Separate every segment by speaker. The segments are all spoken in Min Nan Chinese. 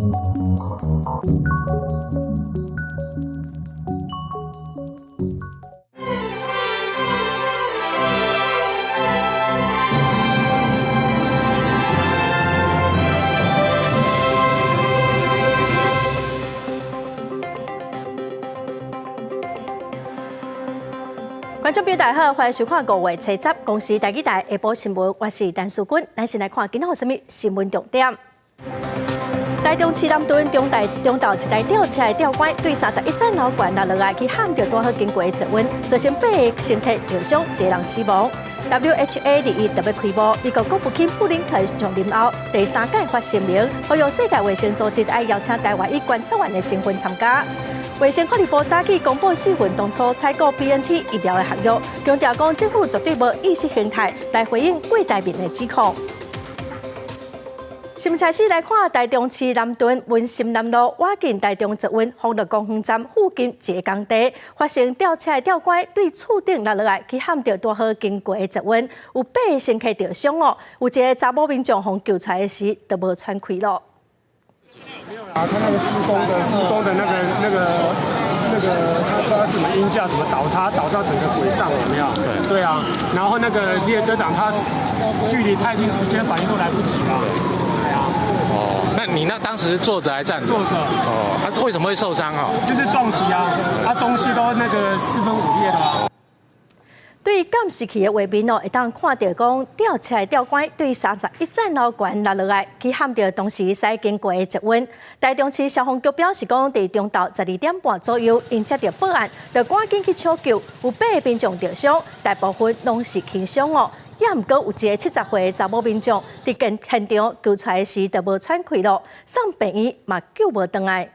Speaker 1: 觀眾朋友大家好，歡迎收看五月初十公視台語台下晡新聞，我是陳淑君。咱先來看今仔有啥物新聞重點。台中市南屯中大中晝一台吊車的吊桿對31層樓懸落落來，去撼著拄好經過的捷運，造成八个乘客受傷，一个人死亡。WHA 二一特別開幕，美國國務卿布林肯上任後第三屆發聲明，呼籲世界衛生組織愛邀請台灣以觀察員的身份參加。衛生福利部早起公布四份當初採購 BNT 疫苗的合約，強調講政府絕對無意識形態來回應郭台銘的指控。新聞開始來看台中市南屯文心南路，倚近台中捷運豐樂公園站附近一个工地，發生吊車的吊桿對厝頂落落來，去撼著拄好經過的捷運，有八个乘客著傷哦，有一个查某民眾予救出來時都無喘氣咯。
Speaker 2: 啊，他那個施工的那個，他不知道什麼鷹架什麼倒塌，倒到整個軌上有沒有？對。對啊，然後那個列車長他距離太近，時間反應都來不及嘛。對啊。
Speaker 3: 哦，那你那當時坐着還站着？
Speaker 2: 坐着。
Speaker 3: 哦，他為什麼會受傷啊？
Speaker 2: 就是撞擊啊，他東西都那個四分五裂的啊。
Speaker 1: 對監視器的畫面哦，會當看著講吊車的吊桿對31層樓懸落落來，去撼著當時駛經過的捷運。台中市消防局表示講，佇中晝12點半左右，𪜶接著報案，就趕緊去搶救，有八个民眾受傷，大部分攏是輕傷哦。也毋過有一个70歲的查某民眾，佇現現場救出來時就無喘氣咯，送病院嘛救無轉來。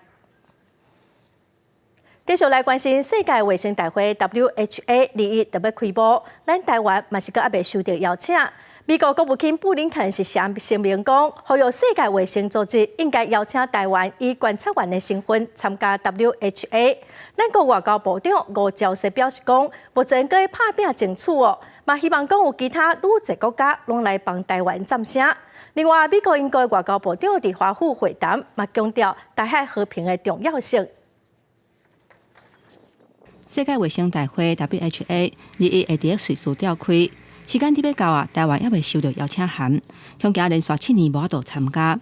Speaker 1: 繼續來關心世界衛生大會 WHA 二一特別開幕，咱台灣嘛是閣猶未收著邀請。美國國務卿布林肯是聲明講，呼籲世界衛生組織應該邀請台灣以觀察員的身份參加 WHA。咱國外交部長吳釗燮表示講，目前閣咧拍拚爭取哦，嘛希望講有其他愈濟國家攏來幫台灣站聲。另外，美國、英國外交部長佇華府會談，嘛強調台海和平的重要性。
Speaker 4: 世界衛生大會 WHA 二一會佇咧瑞士召開，時間佇欲到啊，台灣猶未收著邀請函，恐驚連續7年無法度參加。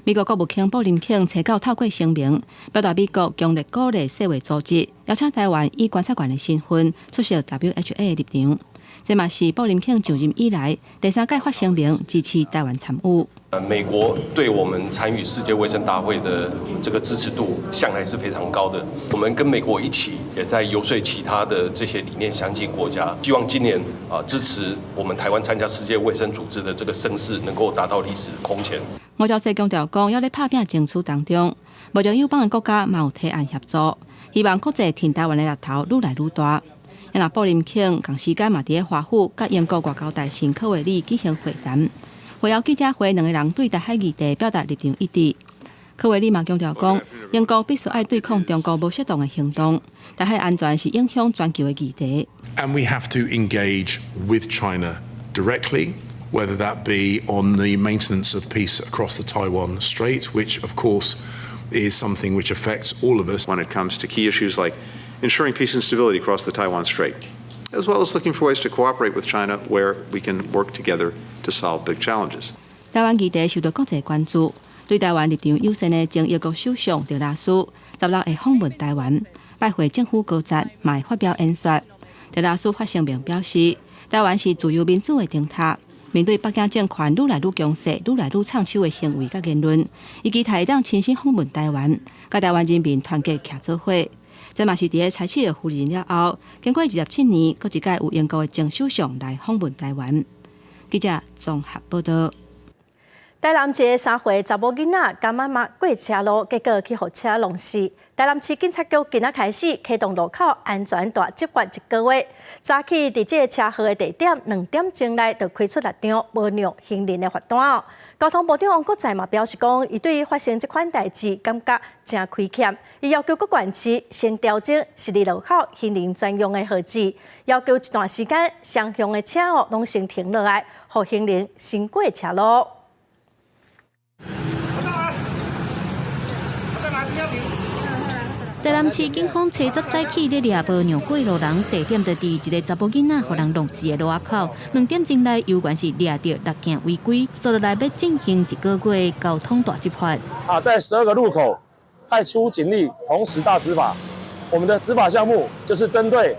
Speaker 4: 美國國務卿布林肯初九透過聲明，表達美國強烈鼓勵世衛組織邀請台灣以觀察員的身份出席 WHA 的立場。這嘛是布林肯就任以來第三屆發聲明支持台灣參與。
Speaker 5: 美國對我們參與世界衛生大會的這個支持度向來是非常高的。我們跟美國一起，也在遊說其他的這些理念相近國家，希望今年啊支持我們台灣參加世界衛生組織的這個聲勢能夠達到歷史空前。
Speaker 4: 吳釗燮強調講，猶咧拍拚爭取當中，目前友邦的國家嘛有提案協助，希望國際挺台灣的力頭愈來愈大。若布林肯仝時間嘛佇咧華府佮英國外交大臣柯維里舉行會談，會後記者會，兩个人對台海議題表達立場一致。柯維里嘛強調講，英國必須愛對抗中國無適當的行動，台海安全是影響全球的議題。
Speaker 6: And we have to engage with China directly, whether that be on the maintenance of peace across the Taiwan Strait, which of course is something which affects all of us
Speaker 7: when it comes to key issues like ensuring peace and stability across the Taiwan Strait, as well as looking for ways to cooperate with China where we can work together to solve big challenges.
Speaker 4: 台灣議題受到國際關注，對台灣立場友善的前英國首相特拉斯16會訪問台灣，拜會政府高層，嘛會發表演說。特拉斯發聲明表示，台灣是自由民主的燈塔，面對北京政權愈來愈強勢、愈來愈藏手的行為佮言論，伊期待會當親身訪問台灣，佮台灣人民團結徛做伙。這嘛是佇咧柴契爾夫人了後，經過27年，閣一擺有英國的前首相來訪問台灣。記者綜合報道。
Speaker 1: 台南一个3歲查某囡仔，共媽媽過車路，結果去予車弄死。台南市警察局今仔開始啟動路口安全大執法一個月，早起佇這个車禍的地點2點鐘內就開出6張無讓行人的罰單哦。交通部長王國材嘛表示講，伊對於發生這款代誌感覺誠虧欠，伊要求各縣市先調整十字路口行人專用的號誌，要求一段時間雙向的車哦攏先停落來，予行人先過車路。
Speaker 8: 台南市警方初十早起咧掠無讓過路人，地點就佇一个查某囡仔予人弄死的路仔口。2點鐘內猶原是掠著六件違規，紲落來欲進行一个月交通大執法。
Speaker 9: 啊，在12個路口派出警力，同時大執法。我們的執法項目就是針對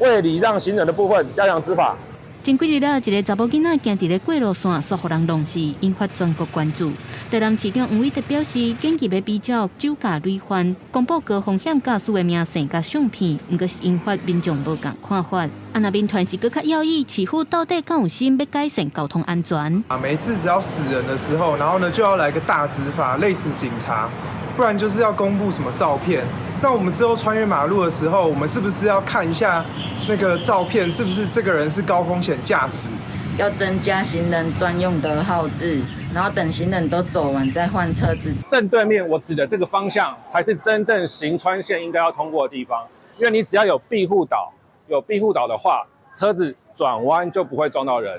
Speaker 9: 未禮讓行人的部分加強執法。
Speaker 8: 前幾日了，一个查某囡仔行佇咧過路線，煞予人弄死，引發全國關注。台南市長黃偉哲表示，緊急欲比照酒駕累犯，公布高風險駕駛的名姓佮相片，毋過是引發民眾無仝看法。啊，若民團是閣較要意，市府到底敢有心欲改善交通安全？
Speaker 10: 啊，每次只要死人的時候，然後呢就要來個大執法，累死警察，不然就是要公布什麼照片。那我們之後穿越馬路的時候，我們是不是要看一下那個照片，是不是這個人是高風險駕駛？
Speaker 11: 要增加行人專用的號誌，然後等行人都走完再換車子。
Speaker 9: 正對面我指的這個方向，才是真正行穿線應該要通過的地方。因為你只要有庇護島，有庇護島的話，車子轉彎就不會撞到人。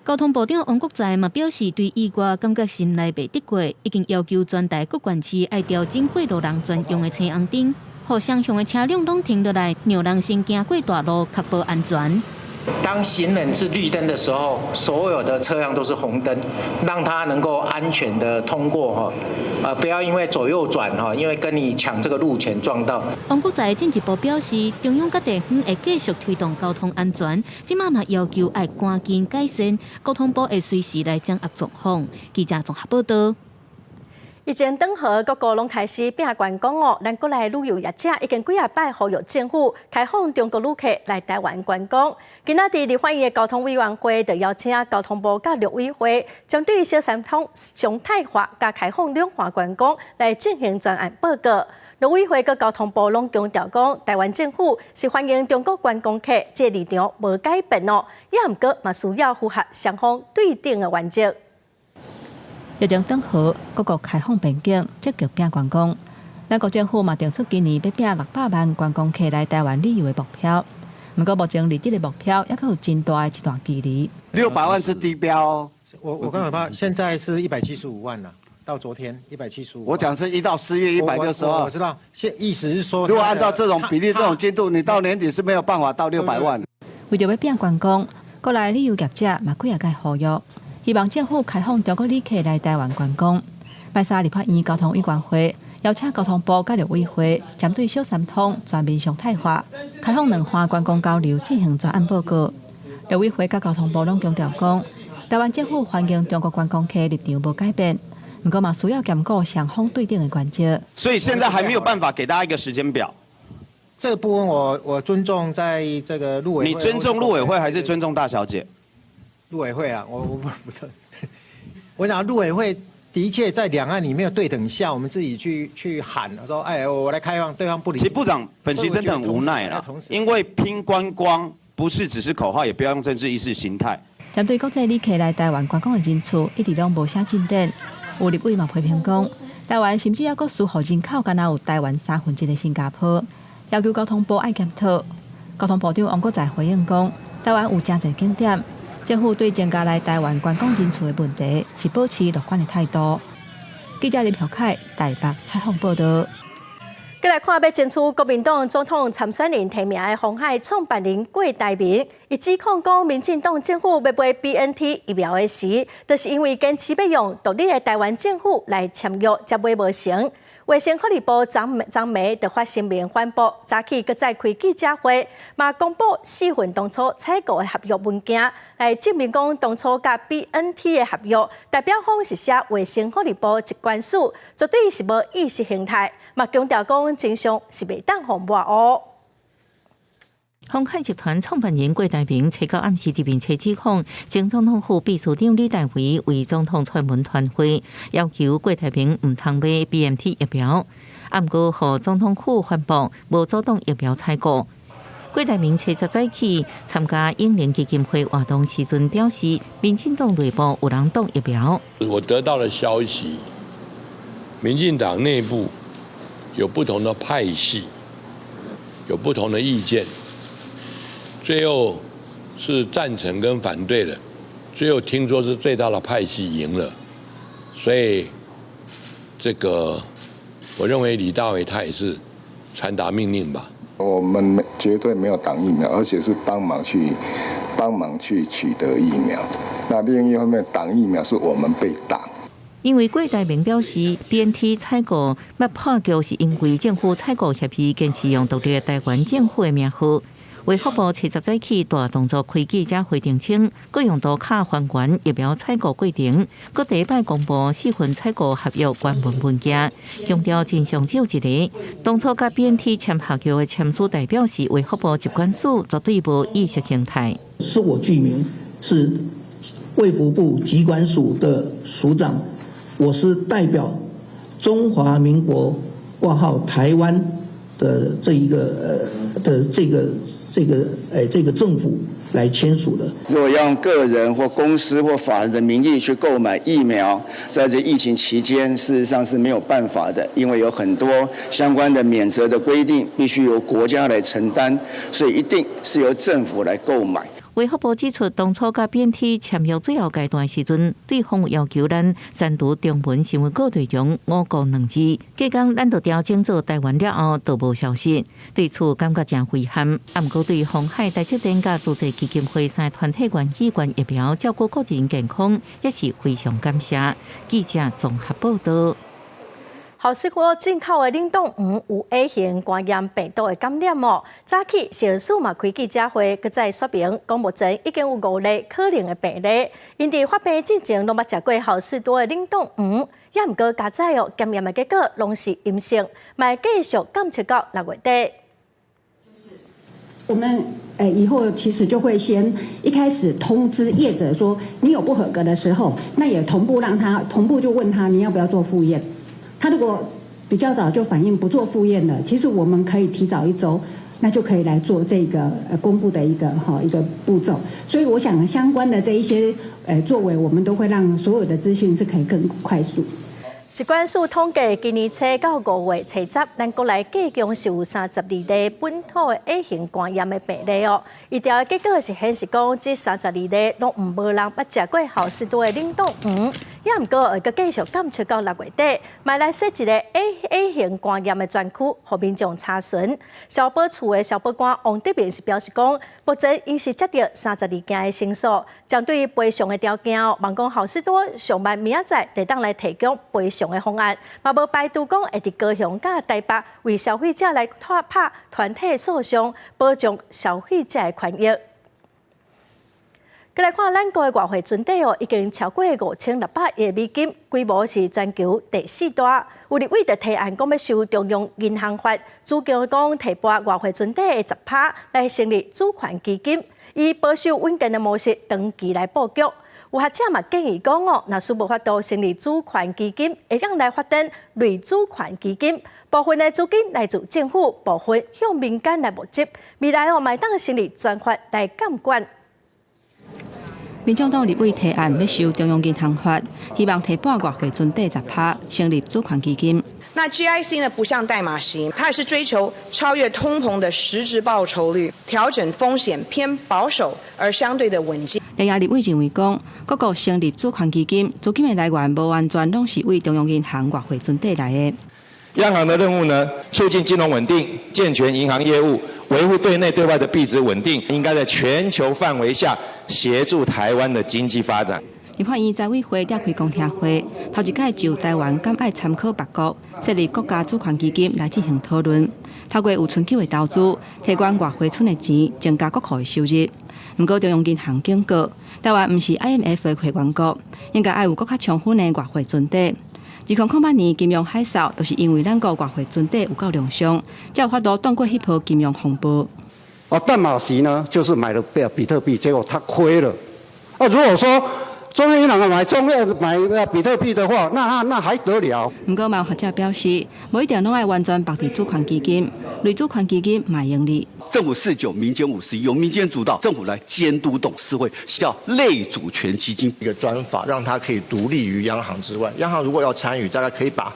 Speaker 8: 交通部長王國材嘛表示，對意外感覺心內袂得過，已經要求全台各縣市愛調整過路人專用的青紅燈，予雙向的車輛攏停落來，讓人先行過大路，確保安全。
Speaker 12: 當行人是綠燈的時候，所有的車輛都是紅燈，讓他能夠安全的通過哈，啊，不要因為左右轉哈，因為跟你搶這個路權撞到。
Speaker 8: 王國材進一步表示，中央佮地方會繼續推動交通安全，這馬嘛要求愛趕緊改善，交通部會隨時來掌握狀況。記者綜合報道。
Speaker 1: 以前頓河各國攏開始拼觀光哦，咱國內旅遊業者已經幾仔擺呼籲政府開放中國旅客來台灣觀光。今仔佇立法院的交通委員會就邀請交通部佮陸委會，針對小三通常態化佮開放兩岸觀光來進行專案報告。陸委會佮交通部攏強調講，台灣政府是歡迎中國觀光客，這個立場無改變哦。也毋過嘛需要符合雙方對等的原則。
Speaker 4: 疫情頓河，各國開放邊境，積極拼觀光。咱國政府嘛定出今年欲拼600萬觀光客來台灣旅遊的目標。毋過目前離這個目標猶閣有真大的一段距離。
Speaker 13: 600萬是低標哦。
Speaker 12: 我剛才講，現在是175萬了，到昨天175。
Speaker 13: 我講是1到4月162。
Speaker 12: 我知道，現意思是說，
Speaker 13: 如果按照這種比例、這種進度，你到年底是沒有辦法到600萬。
Speaker 4: 為著欲拼觀光，國內旅遊業者嘛幾仔擺呼籲，希望政府開放中國旅客來台灣觀光。拜三立法院交通委員會邀請交通部佮陸委會，針對小三通全面常態化、開放兩岸觀光交流進行專案報告。陸委會佮交通部攏強調講，台灣政府歡迎中國觀光客立場無改變，毋過嘛需要兼顧雙方對等的原則。
Speaker 14: 所以現在還沒有辦法給大家一個時間表。
Speaker 12: 這個部分我尊重在這個陸委會。
Speaker 14: 你尊重陸委會還是尊重大小姐？
Speaker 12: 陸委會啊，我不是，我想陸委會的確在兩岸裡面有對等下，我們自己去喊說，哎，我來開放，對方不理。
Speaker 14: 其實部長本席真的很無奈啦，因為拼觀光不是只是口號，也不要用政治意識形態。
Speaker 4: 針對國際旅客來台灣觀光的人次，一直攏無啥進展。有立委嘛批評講，台灣甚至猶閣輸予人口干焦有台灣1/3的新加坡，要求交通部愛檢討。交通部長王國材回應講，台灣有誠濟景點。政府對增加來台灣觀光人次的問題是保持樂觀的態度。記者林曉凱台北採訪報導。
Speaker 1: 閣來看欲爭取國民黨總統參選人提名的鴻海創辦人郭台銘，伊指控講，民進黨政府欲買 BNT 疫苗的時，就是因為堅持欲用獨立的台灣政府來簽約，才買無成。衛生福利部昨暝就發聲明反駁，早起閣再開記者會，嘛公布四份當初採購的合約文件，來證明講當初佮 BNT 的合約，代表方是寫衛生福利部疾管署，絕對是無意識形態，嘛強調講真相是袂當予抹烏。
Speaker 15: 鴻海集團創辦人郭台銘初九暗時佇面冊指控，前總統府秘書長李大維為總統串門傳話，要求郭台銘毋通買 BNT 疫苗。毋過，予總統府反駁，無阻擋疫苗採購。郭台銘初十早起參加永齡基金會活動時陣表示，民進黨內部有人擋疫苗。
Speaker 16: 我得到的消息，民進黨內部有不同的派系，有不同的意見。最後是贊成跟反對的，最後聽說是最大的派系贏了，所以這個我認為李大維他也是傳達命令吧。
Speaker 17: 我們絕對沒有擋疫苗，而且是幫忙去取得疫苗。那另一方面，擋疫苗是我們被擋。
Speaker 15: 因為郭台銘表示，BNT 採購欲破局是因為政府採購協議堅持用獨立台灣政府的名號。衛福部七十早起大動作開記者會澄清，閣用塗跤還原疫苗採購過程，閣第一擺公布四份採購合約原文文件，強調真相只有一個。當初佮 BNT 簽合約的簽署代表是衛福部疾管署，絕對無意識形態。
Speaker 18: 是我具名，是衛福部疾管署的署長，我是代表中華民國掛號台灣的這一個的這個政府來簽署的。
Speaker 19: 如果用個人或公司或法人的名義去購買疫苗，在這疫情期間，事實上是沒有辦法的，因為有很多相關的免責的規定，必須由國家來承擔，所以一定是由政府來購買。
Speaker 15: 衛福部指出，當初佮 BNT 簽約最後階段時陣，對方有要求咱刪除中文新聞稿內容五國兩字，隔工咱就調整做台灣了後，就無消息，對此感覺誠遺憾。啊，毋過對鴻海、台積電佮慈濟基金會三個團體願意捐疫苗照顧個人健康，也是非常感謝。記者綜合報道。
Speaker 1: 好，是國進口的冷凍魚有 A 型肝炎病毒的感染哦。早起，食藥署嘛開記者會，閣再說明，講目前已經有五例可能的病例。𪜶佇發病之前，攏捌食過好市多的冷凍魚，也毋過加載哦，檢驗的結果攏是陰性，嘛會繼續監測到6月底。
Speaker 20: 我們以後其實就會先一開始通知業者說，你有不合格的時候，那也同步讓他同步就問他你要不要做複驗。他如果比較早就反應不做複驗了，其實我們可以提早一週，那就可以來做這個公布的一個步驟。所以我想相關的這一些作為，我們都會讓所有的資訊是可以更快速。
Speaker 1: 疾管署統計，今年初到5月初十，咱國內計共是有32例本土的 A 型肝炎的病例哦。疫調的結果是顯示講，這32例攏無人捌食過好市多的冷凍魚，也毋過會閣繼續監測到6月底，嘛來設一個 A 型肝炎的專區，予民眾查詢。消保處的消保官王德明是表示講，目前𪜶是接著32件的申訴，針對賠償的條件，望講好市多上萬明仔載會當來提供賠償的方案，嘛無排除講會佇高雄佮台北為消費者來拍團體訴訟，保障消費者的權益。閣來看咱國的外匯存底哦，已經超過5600億美金，規模是全球第四大。有立委就提案講欲修中央銀行法，主張講提撥外匯存底的10%來成立主權基金，以保守穩健的模式長期來布局。有學者嘛建議講哦，若是無法度成立主權基金，會當來發展類主權基金，部分的資金來自政府，部分向民間來募集，未來哦嘛會當成立專法來監管。
Speaker 4: 民眾黨立委提案欲修中央銀行法，希望提撥外匯存底10%，成立主權基金。
Speaker 21: 那 GIC 呢？不像淡馬錫，它也是追求超越通膨的實質報酬率，調整風險偏保守而相對的穩健。
Speaker 4: 另外，立委認為講，各國成立主權基金，資金的來源無完全攏是為中央銀行外匯存底來的。
Speaker 22: 央行的任務呢，促進金融穩定，健全銀行業務，維護對內對外的幣值穩定，應該在全球範圍下協助台灣的經濟發展。
Speaker 4: 立法院財委會召開公聽會，頭一擺就台灣敢愛參考別國設立國家主權基金來進行討論。透過有春久的投資，提懸外匯存的錢，增加國庫的收入。毋過中央銀行警告，台灣毋是 IMF 的會員國，應該愛有閣較充分的外匯存底。2008年金融海嘯，就是因為咱國外匯存底有夠量傷，才有法度擋過彼波金融風暴。
Speaker 13: 哦，淡馬錫呢，就是買了比特幣，結果他虧了。啊，如果說中央銀行買比特幣的話，那還得了？
Speaker 4: 毋過，嘛有學者表示，無一定攏愛完全縛佇主權基金，類主權基金嘛會用哩。
Speaker 23: 政府49，民間51，由民間主導，政府來監督董事會，叫類主權基金
Speaker 24: 一個專法，讓它可以獨立於央行之外。央行如果要參與，大概可以把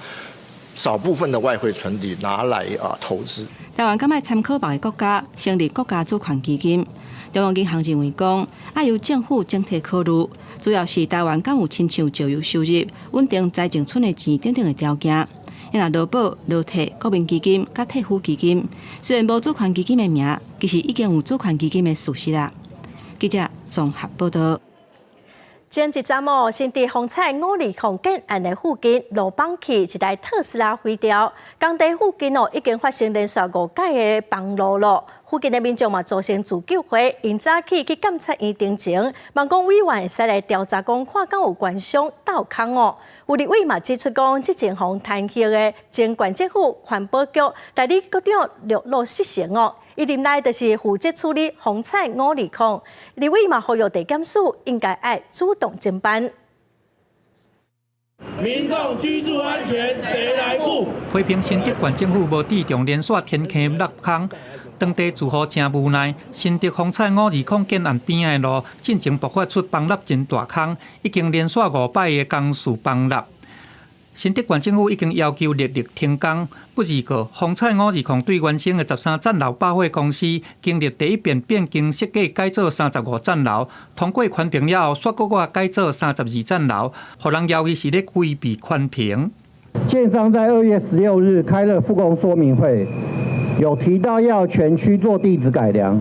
Speaker 24: 少部分的外匯存底拿來投資。
Speaker 4: 台灣敢愛參考別个國家成立國家主權基金？中央銀行認為講，愛由政府整體考慮，主要是台灣敢有親像石油收入、穩定財政存的錢等等的條件。若勞保、勞退、國民基金、佮退撫基金，雖然無主權基金的名，其實已經有主權基金的事實啦。記者綜合報道。
Speaker 1: 前一陣哦，新竹風采520建案的附近路崩去一台特斯拉毀掉，工地附近哦已經發生連續五擺的崩路咯。附近的民眾嘛組成自救會，𪜶早起去監察院陳情，望講委員會使來調查，講看敢有官商鬥空哦。有立委嘛指出講，這前予彈劾的前縣政府環保局代理局長陸路失成哦。伊任內就是負責處理風采520，立委嘛呼籲地檢署應該愛主動偵辦。
Speaker 2: 民眾居住安全誰來顧？
Speaker 3: 批評新竹縣政府無注重連續天坑落空，當地住戶誠無奈。新竹風采520建案邊的路，進前爆發出崩落真大空，已經連續五擺的工事崩落。新竹縣政府已經要求立即停工，不過風采520對原先的13層樓百貨公司，經歷第一遍變更設計改做35層樓，通過環評了後，煞閣閣改做32層樓，予人懷疑是咧規避環評。
Speaker 5: 建商在2月16日開了復工說明會，有提到要全區做地質改良，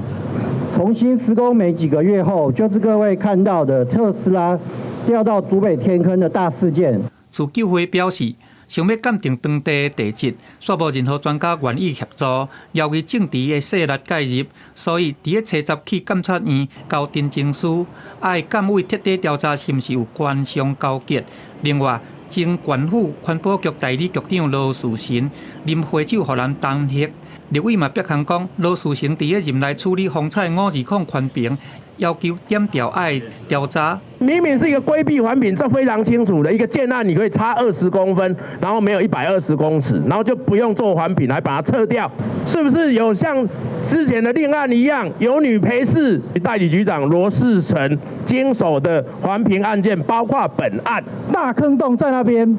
Speaker 5: 重新施工沒幾個月後，就是各位看到的特斯拉掉到竹北天坑的大事件。
Speaker 3: 自救會表示，想欲鑑定當地的地質，煞無任何專家願意協助，由於政治的勢力介入，所以佇咧初十去監察院交陳情書，愛監委徹底調查是毋是有官商勾結。另外，前縣府環保局代理局長羅士成林會長予人彈劾，立委嘛迫空講，羅士成佇咧任內處理風采520環評，要求檢調愛調查。
Speaker 2: 明明是一個規避環評，這非常清楚的一個建案，你可以差20公分，然後沒有120公尺，然後就不用做環評，來把它撤掉，是不是有像之前的另案一樣，有女陪侍代理局長羅士成經手的環評案件，包括本案。
Speaker 6: 大坑洞在那邊，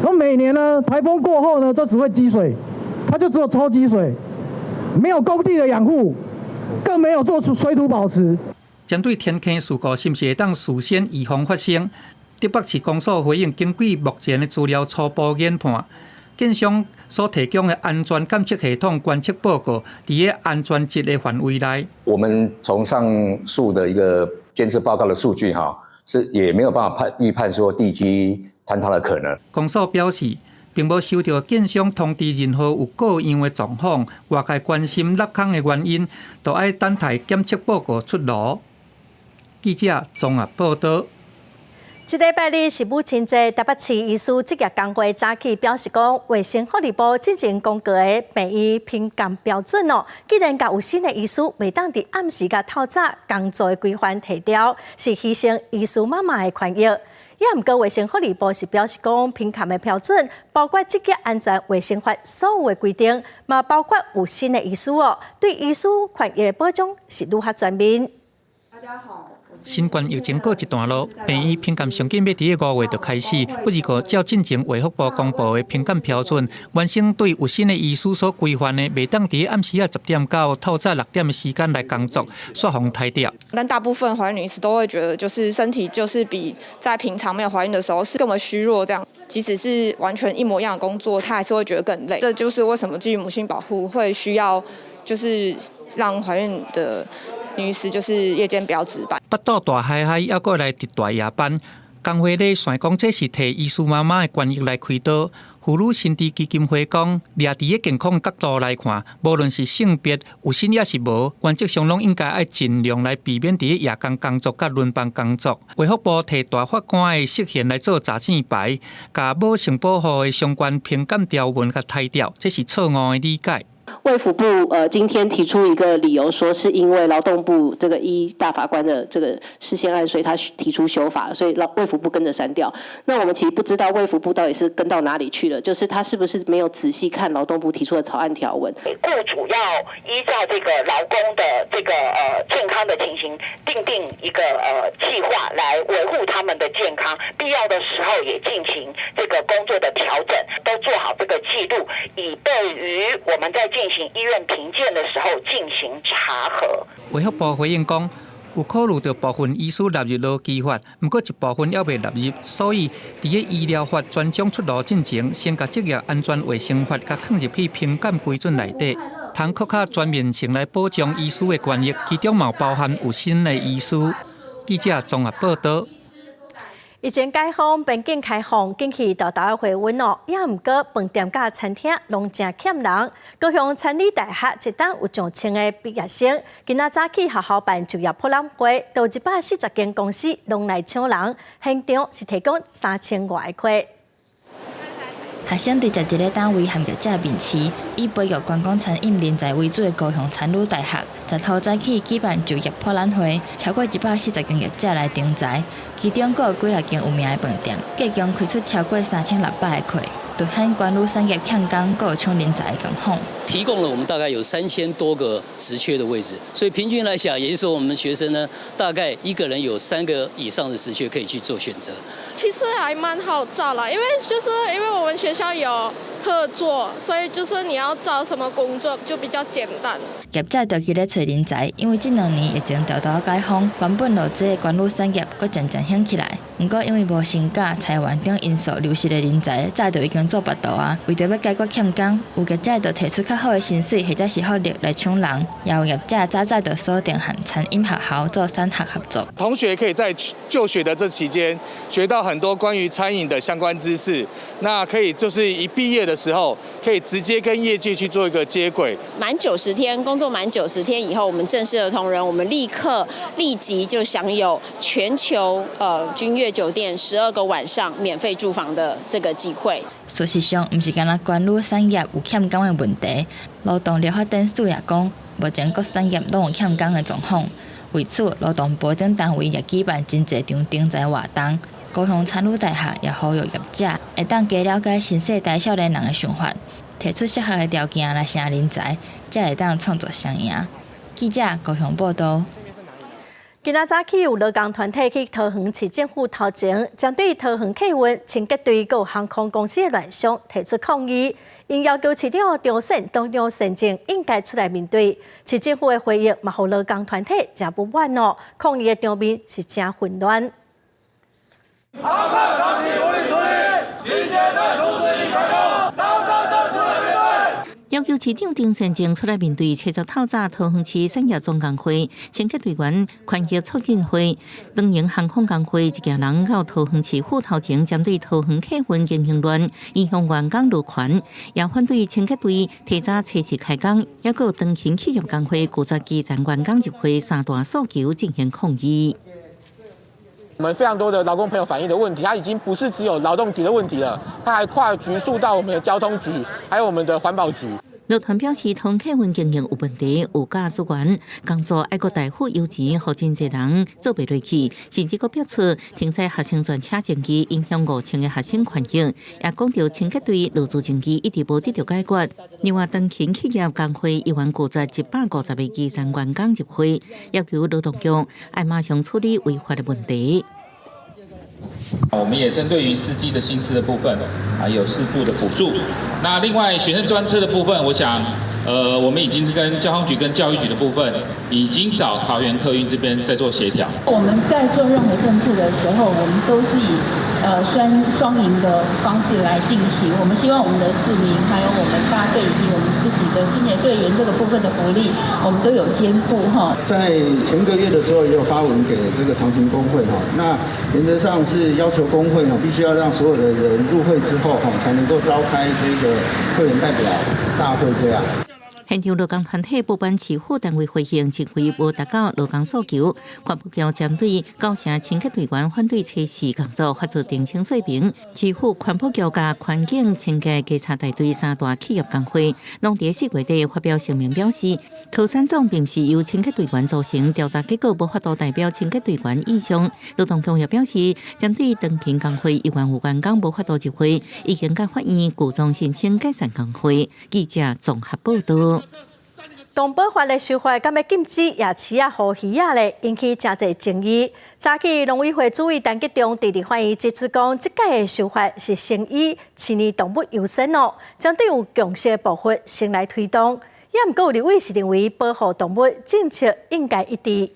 Speaker 6: 然後每年呢，颱風過後呢，都只會積水，它就只有抽積水，沒有工地的養護，更沒有做出水土保持。
Speaker 3: 針對天坑事故是毋是會當事先預防發生？竹北市公所回應，根據目前的資料初步研判，建商所提供的安全監測系統觀測報告，佇咧安全值的範圍內。
Speaker 25: 我們從上述的一個監測報告的數據，哈，是也沒有辦法判預判說地基坍塌的可能。
Speaker 3: 公所表示，並無收到建商通知任何有過樣的狀況，外界關心落空的原因，都愛等待檢測報告出爐。記者綜合報道。
Speaker 1: 這禮拜日是母親節，台北市醫師職業工會早起表示講，衛生福利部進前公告的病院評鑑標準哦，既然共有身的醫師袂當佇暗時佮透早工作的規範提掉，是犧牲醫師媽媽的權益。也毋過衛生福利部是表示講，評鑑的標準包括職業安全衛生法所有的規定，嘛包括有身的醫師哦，對醫師權益的保障是愈較全面。
Speaker 26: 大家好。
Speaker 3: 新冠疫情告一段落，病院評鑑上緊欲佇咧5月就開始。不過，照進前衛福部公布的評鑑標準，原先對有身的醫師所規範的，袂當佇暗時仔10點到透早6點的時間來工作，煞予刣掉。
Speaker 27: 但大部分懷孕女醫師都會覺得，就是身體就是比在平常沒有懷孕的時候是更為虛弱，這樣，即使是完全一模一樣的工作，她還是會覺得更累。這就是為什麼基於母性保護會需要，就是讓懷孕的女醫師就是夜間不要值班。
Speaker 3: 腹肚大嗨嗨，猶閣來值大夜班，工會咧算講這是替醫師媽媽的權益來開刀。婦女新知基金會講，掠佇咧健康角度來看，無論是性別有身抑是無，原則上攏應該愛盡量來避免佇咧夜間工作佮輪班工作。衛福部替大法官的釋憲來做詐錢牌，共母性保護的相關評鑑條文共刣掉，這是錯誤的理解。
Speaker 28: 衛福部今天提出一個理由，說是因為勞動部這個依大法官的這個釋憲案，所以他提出修法，所以勞衛福部跟着刪掉。那我們其實不知道衛福部到底是跟到哪裡去了，就是他是不是沒有仔細看勞動部提出的草案條文？
Speaker 29: 雇主要依照這個勞工的這個健康的情形，訂定一個計劃來維護他們的健康，必要的時候也進行這個工作的調整，都做好這個記錄，以備於我們在進行醫院評鑑的時候進行查核。
Speaker 3: 衛福部回應講，有考慮著部分醫師納入勞基法，毋過一部分猶未納入，所以佇个醫療法專章出爐進前，先共職業安全衛生法共放入去評鑑規準內底，通閣較全面性來保障醫師的權益，其中嘛包含有薪的醫師。記者綜合報導。
Speaker 1: 疫情解封，邊境開放，景氣沓沓回溫哦。也毋過飯店佮餐廳攏誠欠人。高雄餐旅大學一冬有上千个畢業生，今仔早起學校辦就業博覽會，都140間公司攏來搶人，現場是提供3000外個缺。
Speaker 7: 學生佇十一个單位和業者面試，以培育觀光餐飲人才為主的高雄餐旅大學，10號早起舉辦就業博覽會，超過140間業者來徵才，其中閣有幾若間有名的飯店，計共開出超過3600個缺，凸顯觀旅產業欠工，閣有搶人才的狀況。
Speaker 8: 提供了我們大概有3000多個職缺的位置，所以平均來講，也就是說我們學生呢，大概一個人有三個以上的職缺可以去做選擇。
Speaker 9: 其實還蠻好找啦，因為就是因為我們學校有合作，所以就是你要找什麼工作就比較簡單。
Speaker 7: 業者著急咧揣人才，因為這兩年疫情沓沓解封，原本落寂的觀旅產業閣漸漸興起來。毋過因為無薪假、裁員等因素流失的人才，早就已經做腹肚啊。為著欲解決欠工，有業者就提出較好的薪水或者是福利來搶人，也有業者早早就鎖定和餐飲學校做產學合作。
Speaker 10: 同學可以在就學的這期間學到很多關於餐飲的相關知識，那可以就是一畢業的時候，可以直接跟業界去做一個接軌。
Speaker 11: 滿90天，工作滿90天以後，我們正式的同仁，我們立刻立即就享有全球君悅酒店12個晚上免費住房的這個機會。
Speaker 7: 事實上，毋是干焦觀旅產業有欠工的問題，勞動力發展署也講，目前各產業攏有欠工的狀況。為此，勞動部等單位也舉辦真濟場徵才活動。高雄餐旅大學也呼籲業者會當加了解新世代少年人的想法，提出適合的條件來吸人才，才會當創造雙贏。記者高雄報導。
Speaker 1: 今仔早起有勞工團體去桃園市政府頭前，針對桃園客運清潔隊佮航空公司的亂象提出抗議，𪜶要求市長張善張善政應該出來面對。市政府的回應嘛，予勞工團體誠不滿哦，抗議的場面是誠混亂。
Speaker 12: 航空長期無力處理，清潔隊出事已開工，張善政出來面對。
Speaker 15: 要求市長張善政出來面對，七十透早桃園市產業總工會、清潔隊員權益促進會、長榮航空工會一行人到桃園市府頭前，針對桃園客運經營亂，影響員工勞權，也反對清潔隊提早測試開工，抑閣有長興企業工會拒絕基層員工入會三大訴求進行抗議。
Speaker 14: 我們非常多的勞工朋友反映的問題，它已經不是只有勞動局的問題了，它還跨局訴到我們的交通局，還有我們的環保局。
Speaker 15: 勞團表示，桃客運經營有問題，有駕駛員工作愛閣大付油錢，予真濟人做袂落去，甚至閣表出停載學生專車爭議，影響5000個學生權益，也講著清潔隊勞資爭議一直無得著解決。另外，長興企業工會議員拒絕150個基層員工入會，要求勞動局愛馬上處理違法的問題。
Speaker 16: 我們也針對於司機的薪資的部分，啊，有適度的補助。那另外學生專車的部分，我想，我們已經跟交通局跟教育局的部分，已經找桃園客運這邊在做協調。
Speaker 26: 我們在做任何政策的時候，我們都是以雙雙贏的方式來進行。我們希望我們的市民，還有我們大隊以及我們自己的清潔隊員這個部分的福利，我們都有兼顧哈。
Speaker 30: 在前個月的時候，也有發文給這個長勤工會哈，那原則上是要求工會哈，必須要讓所有的人入會之後哈，才能夠召開這個會員代表大會這樣。
Speaker 15: 現場勞工團體不滿市府單位回應，認為無達到勞工訴求。環保局針對九成清潔隊員反對測試工作發出澄清說明。市府環保局佮環境清潔稽查大隊三大企業工會，攏佇4月底發表聲明表示，桃三總並毋是由清潔隊員組成，調查結果無法度代表清潔隊員意向。勞動局也表示，針對長勤工會議員有員工無法度入會，已經佮法院具狀申請解散工會。記者綜合報導。
Speaker 1: 動保法的修法，敢欲禁止夜市仔予魚仔咧，引起誠濟爭議。早起農委會主委陳吉仲佇立法院指出講，這擺的修法是先以飼養動物優先哦，針對有共識的部分先來推動。也毋過有立委是認為保護動物政策應該一致。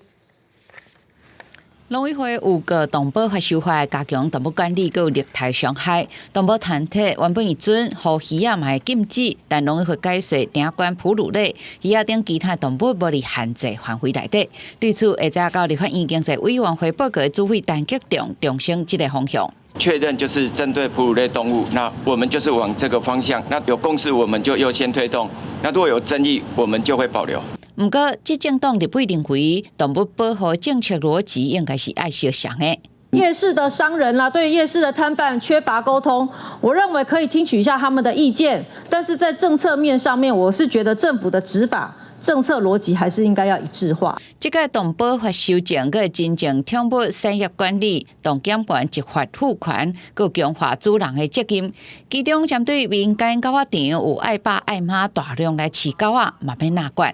Speaker 4: 農委會有個動保法修法，加強動物管理，閣有虐待傷害。動保團體原本會準予魚仔嘛會禁止，但農委會解說，定管哺乳類、魚仔等其他動物無佇限制範圍內底。對此，下晝到立法院經濟委員會報告的主委陳吉仲重申這个方向。
Speaker 13: 確認就是針對哺乳類動物，那我們就是往這個方向。那有共識，我們就優先推動；那如果有爭議，我們就會保留。
Speaker 4: 毋過，執政黨立委認為，動物保護政策邏輯應該是愛相像的。
Speaker 17: 夜市的商人啦，對夜市的攤販缺乏溝通，我認為可以聽取一下他們的意見，但是在政策面上面，我是覺得政府的執法政策邏輯還是應該要一致化。
Speaker 4: 這個動保法修正，閣會真正寵物產業管理、動檢權執法賦權，閣強化主人的責任。其中針對民間狗仔場有愛爸愛媽大量來飼狗仔，嘛欲納管。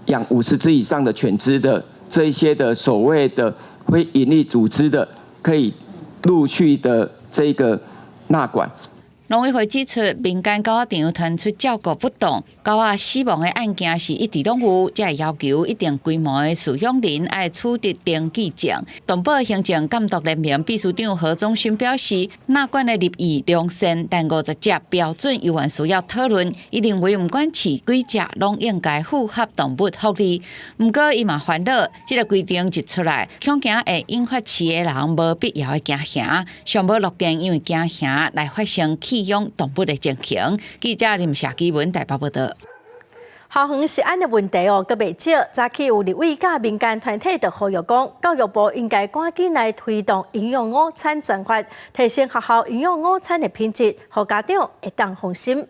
Speaker 13: 養50隻以上的犬隻的這一些的所謂的非營利組織的，可以陸續的這個納管。
Speaker 4: 農委會指出，民間狗仔場傳出照顧不當、狗仔死亡的案件是一直攏有，才會要求一定規模的飼養人愛取得登記證。動保行政監督聯盟秘書長何宗勳表示，納管的立意良善，但50隻標準猶原需要討論。伊認為，毋管飼幾隻，攏應該符合動物福利。毋過，伊嘛煩惱，這个規定一出來，恐驚會引發飼的人無必要的驚嚇，上無樂見因為驚嚇來發生棄養動物的情形。記者林夏基文台北報導。
Speaker 1: 校園食安的問題哦，閣袂少。早起有立委佮民間團體就呼籲講，教育部應該趕緊來推動營養午餐專法，提升學校營養午餐的品質，予家長會當放心。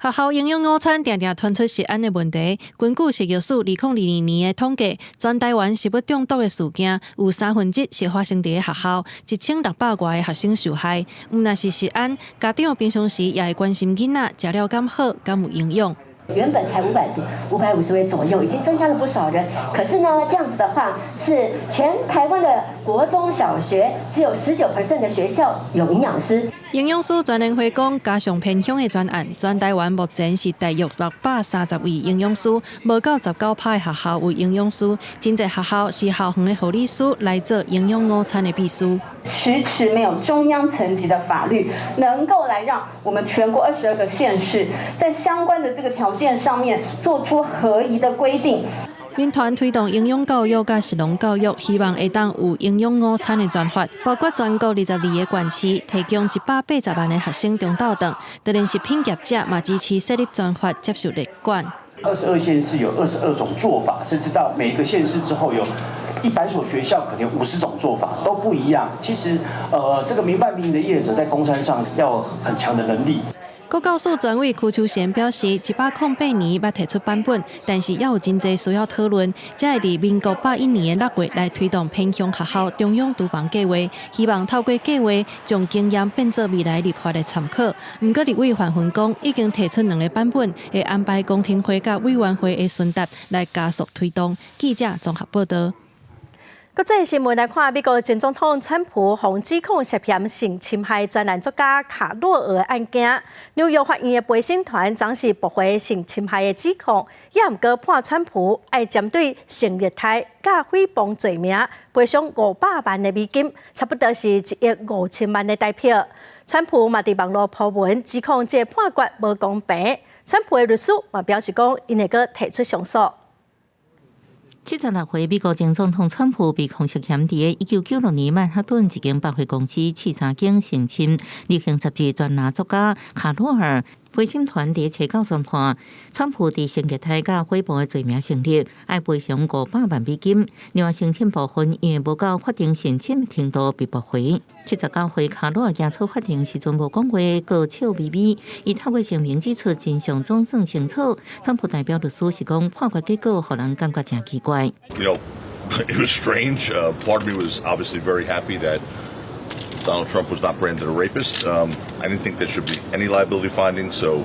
Speaker 18: 學校營養午餐定定傳出食安的問題。根據食藥署2022年的統計，全台灣食物中毒的事件有1/3是發生佇學校，1600外个學生受害。毋但是食安，家長平常時也會關心囡仔食了敢好，敢有營養。
Speaker 19: 原本才500多、550位左右，已經增加了不少人。可是呢，這樣子的話，是全台灣的國中小學只有19% 的學校有營養師。
Speaker 18: 營養師全聯會講，加上偏鄉的專案，全台灣目前是大約630位營養師，無夠19%的學校有營養師。真濟學校是校園的護理師來做營養午餐的秘書。
Speaker 20: 遲遲沒有中央層級的法律能夠來讓我們全國22個縣市在相關的這個條件上面做出合宜的規定。
Speaker 18: 民團推動營養教育佮食農教育，希望會當有營養午餐的專法，包括全國22個縣市提供180萬个學生中晝頓，就連食品業者嘛支持設立專法，接受列管。
Speaker 21: 22縣市有22種做法，甚至到每個縣市之後有100所學校，可能50種做法都不一樣。其實，這個民辦民營的業者在供餐上要很強的能力。
Speaker 18: 國教署專委柯秋賢表示，108年捌提出版本，但是猶有真濟需要討論，才會佇民國101年6月來推動偏鄉學校中央廚房計劃，希望透過計劃將經驗變做未來立法的參考。毋過立委范雲講，已經提出兩个版本，會安排公聽會佮委員會的詢答來加速推動。記者綜合報導。
Speaker 1: 國際新聞來看，美國前總統川普予指控涉嫌性侵害專欄作家卡洛爾的案件，紐約法院的陪審團昨昏駁回性侵害的指控，也毋過判川普愛針對性虐待佮誹謗罪名賠償500萬的美金，差不多是1億5000萬的台票。川普嘛佇網路 po 文指控這個判決無公平，川普的律師嘛表示講，𪜶會閣提出上訴。
Speaker 15: 76歲美國前總統川普被控涉嫌佇1996年曼哈頓一間百貨公司試衫間性侵流行雜誌專欄作家卡羅爾。陪審團佇初九宣判，川普佇性虐待佮誹謗的罪名成立，愛賠償500萬美金。另外，性侵部分因為無到法定審審程度被駁回。79歲卡羅爾行出法庭時陣無講話，閣笑眯眯。伊透過聲明指出真相總算清楚。川普代表律師是講判決結果，予人感覺誠奇怪。
Speaker 22: It was strange. Part of me was obviously very happy that Donald Trump was not branded a rapist. I didn't think there should be any liability findings, so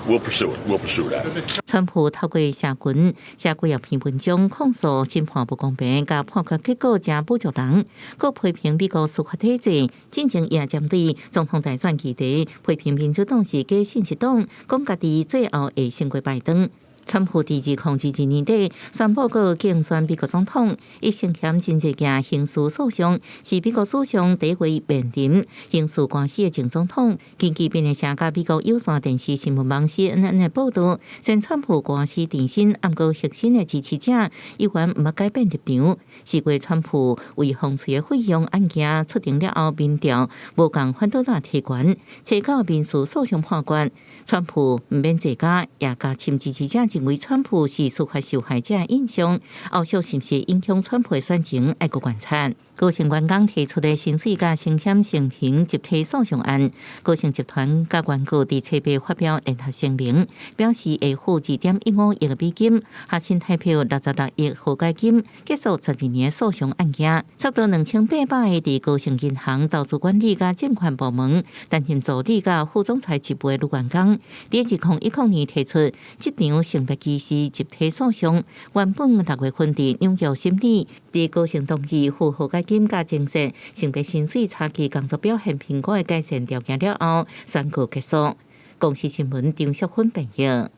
Speaker 22: we'll pursue it. We'll pursue that.
Speaker 15: 川普透過社群寫幾頁篇文章控訴審判不公平，佮判決結果誠侮辱人，閣批評美國司法體制。進前也針對總統大選議題批評民主黨是假信息黨，講家己最後會勝過拜登。川普佇2022年底宣布閣競選美國總統，伊涉嫌真濟件刑事訴訟，是美國史上第一位面臨刑事官司的前總統。根據彭博社佮美國有線電視新聞網 CNN 的報導，雖然川普官司纏身，毋過核心的支持者猶原毋捌改變立場。是過川普為風吹的費用案件出庭了後，民調無仝反倒來提懸，提告民事訴訟判決。川普毋免坐監，也加深支持者認為川普是司法受害者的印象。後續是毋是影響川普的選情，愛閣觀察。高盛員工提出的薪水佮升遷承平集體訴訟案，高盛集團佮原告佇初八發表聯合聲明，表示會付2.15億美金，合新台幣66億和解金，結束12年訴訟案件。差不多2800个佇高盛銀行投資管理佮證券部門擔任助理佮副總裁職務的女員工，佇2010年提出這場性別歧視集體訴訟，原本6月份佇紐約審理，佇高盛同意付和解金佮增設性別薪水差距工作表現評估的改善條件了後，宣告結束。公視新聞張淑芬編譯。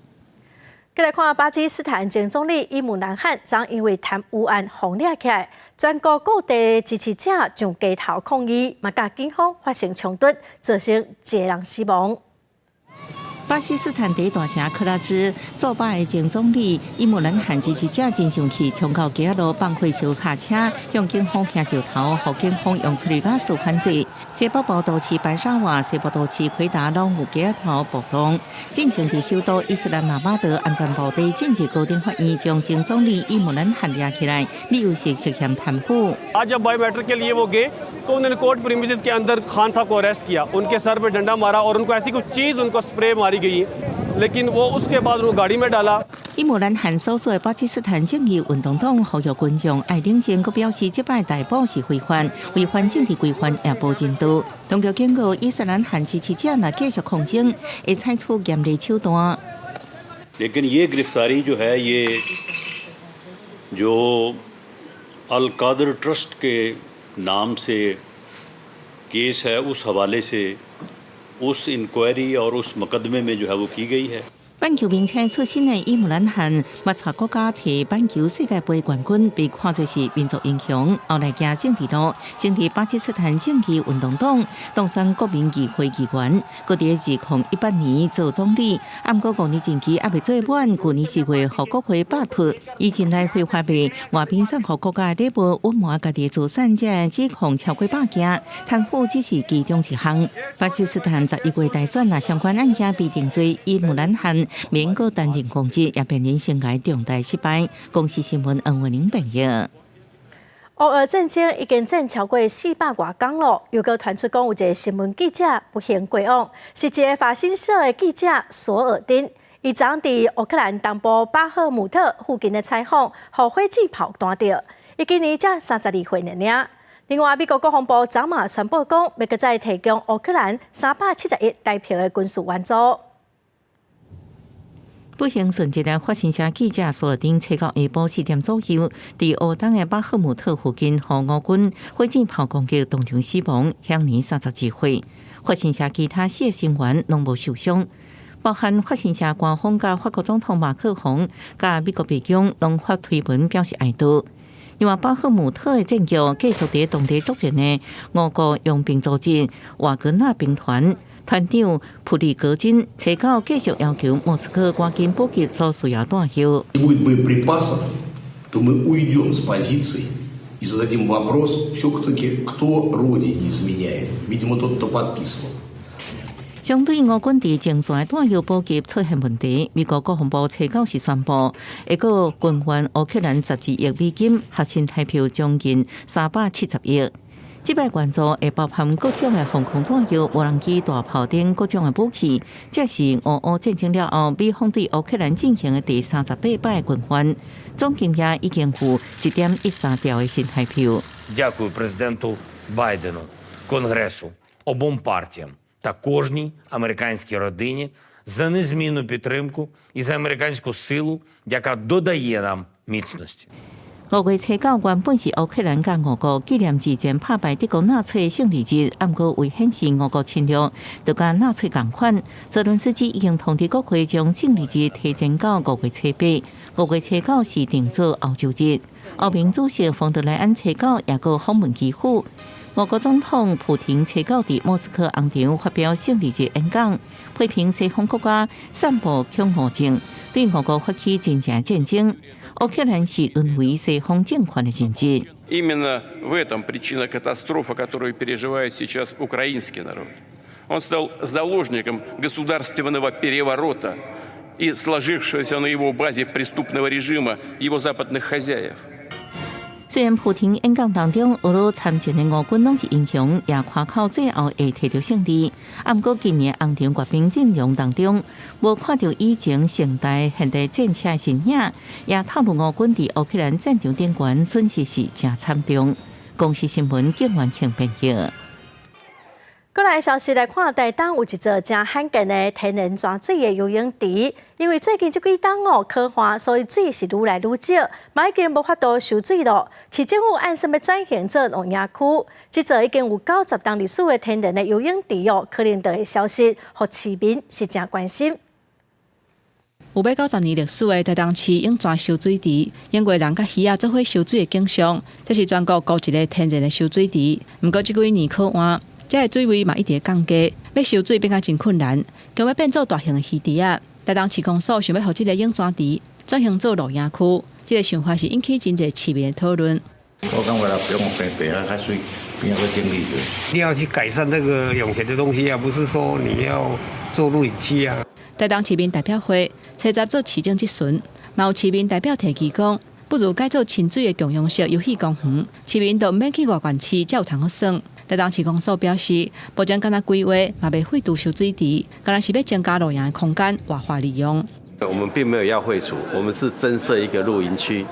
Speaker 1: 繼來看巴基斯坦前總理伊姆蘭汗，昨因為貪污案予掠起來，全國各地支持者上街頭抗議，嘛佮警方發生衝突，造成一個人死亡。
Speaker 15: 巴基斯坦第一大城克拉芝，數百个前總理伊姆蘭汗支持者真生氣，衝到街仔路放火燒卡車，向警方擲石頭，予警方用催淚ガス反制。西北部都市白沙瓦、西部都市奎達攏有街頭暴動。進前佇首都伊斯蘭馬巴德安全部隊進入高等法院，將前總理伊姆蘭汗掠起來，理由是涉嫌貪腐。
Speaker 2: आज जब बायोमेट्रिक के लिए वो गए तो उन्होंने court premises के अंदर खान साहब को अरेस्ट किया, उनके सर पे डंडा मारा और उनको ऐसी कुछ चीज़ उनको स्प्रे मारी गई, लेकिन वो उसके बाद उनको गाड़ी में डाला。
Speaker 15: 伊姆蘭汗所屬的巴基斯坦正義運動黨呼籲群眾愛冷靜，閣表示這擺逮捕是非法，違反政治規範也無人道。當局警告伊斯蘭汗支持者若繼續抗爭，會採取嚴厲手段。
Speaker 3: लेकिन ये गिरफ्तारी जो है ये जो अल कादर ट्रस्ट के नाम से केस है, उस हवाले से उस इंक्वायरी और उस मुकदमे में जो है वो की गई है。
Speaker 15: 板球明星出身的伊姆蘭汗，捌帶國家提板球世界盃冠軍，被看作是民族英雄。後來行政治路，成立巴基斯坦正義運動黨，當選國民議會議員，閣佇2018年做總理。毋過5年任期猶未做滿，舊年4月予國會罷黜。以前來非法賣外賓送予國家禮物，隱瞞家己資產，這指控超過百件，貪腐只是其中一項。巴基斯坦11月大選，若相關案件被定罪，伊姆蘭汗免閣擔任公職，也面臨生涯重大失敗。公視新聞黃文玲編譯。
Speaker 1: 烏俄戰爭已經戰超過400外工囉，又閣傳出講有一個新聞記者不幸過往，是一個法新社的記者索爾丁。伊昨佇烏克蘭東部巴赫姆特附近的採訪，予火箭炮彈著。伊今年才32歲爾爾。另外，美國國防部昨嘛宣布講，欲閣再提供烏克蘭370億台幣的軍事援助。
Speaker 15: 不幸殉職的法新社記者索爾丁，初九下晡4點左右，佇烏東的巴赫姆特附近，予烏軍火箭炮攻擊，當場死亡，享年32歲。法新社其他四個成員攏無受傷，包含法新社官方佮法國總統馬克宏、佮美國白宮攏發推文表示哀悼。另外，巴赫姆特的戰局繼續佇當地作戰的俄國傭兵組織瓦格納兵團團長普里戈金，初九繼續要求莫斯科趕緊補給所需要彈藥。
Speaker 5: Будет боеприпасов, то мы уйдем с позиций и зададим вопрос все-таки, кто родине изменяет. Видимо, тот, кто подписывал.
Speaker 15: 相對烏軍佇前線彈藥補給出現問題，美國國防部初九時宣布，會閣軍援烏克蘭12億美金，合新台幣將近370億。這擺援助會包含各種的防空彈藥、無人機、大炮等各種的武器。這是俄烏戰爭了後，美方對烏克蘭進行的第38擺軍援，總金額已經有1.13兆的新台幣。
Speaker 6: Дякую президенту Байдену, Конгресу, обом партіям та кожній американській родині за незмінну підтримку і за американську силу, яка додає нам міцності.
Speaker 15: 5月初9原本是烏克蘭佮俄國紀念二戰拍敗德國納粹勝利日，毋過為顯示俄國侵略，就佮納粹仝款。澤倫斯基已經通知國會將勝利日提前到5月初8，5月初9是定做歐洲日。歐盟主席馮德萊恩初九也閣訪問基輔。俄國總統普廷初九佇莫斯科紅場發表勝利日演講，批評西方國家散布恐慌症，對俄國發起真正戰爭。烏克蘭是淪為西方政權的人質。
Speaker 8: Именно в этом причина катастрофы, которую переживает сейчас украинский народ. Он стал заложником государственного переворота и сложившегося на его базе преступного режима его западных хозяев.
Speaker 15: 雖然普廷演講當中，俄羅參戰的俄軍攏是英雄，也誇口最後會提著勝利。啊，毋過今年紅場閱兵陣容當中，無看著以前現代現代戰車的身影，也透露俄軍佇烏克蘭戰場頂懸損失是誠慘重。公視新聞景元慶編輯。
Speaker 1: 過來消息來看，台東有一座誠罕見的天然泉水的游泳池，因為最近這幾冬哦，乾旱，所以水是愈來愈少，嘛已經無法度收水咯。市政府按啥欲轉型做露營區，這座已經有90冬歷史的天然的游泳池哦，可能就會消失，予市民是誠關心。
Speaker 18: 有欲90年歷史的台東市湧泉收水池，湧過人佮魚仔做伙收水的景象，這是全國孤一个天然的收水池。毋過這幾年乾旱，這个水位嘛一直降低，欲收水變甲真困難，強欲變做大型的魚池仔。台東市公所想欲予這个湧泉池轉型做露營區，這个想法是引起真濟市民的討論。
Speaker 9: 我感覺啦，不用白白啊，較媠，邊個整理的。
Speaker 10: 你要去改善這個湧泉的東西啊，不是說你要做露營區啊。
Speaker 18: 台東市民代表會初十做市長質詢，嘛有市民代表提議講，不如改做親水的共融式遊戲公園，市民就毋免去外縣市才有通好耍。台東市公所表示，目前敢若規劃嘛袂廢除收水池，敢若是欲增加露營的空間，活化利用。
Speaker 11: 我們並沒有要廢除，我們是增設一個露營區，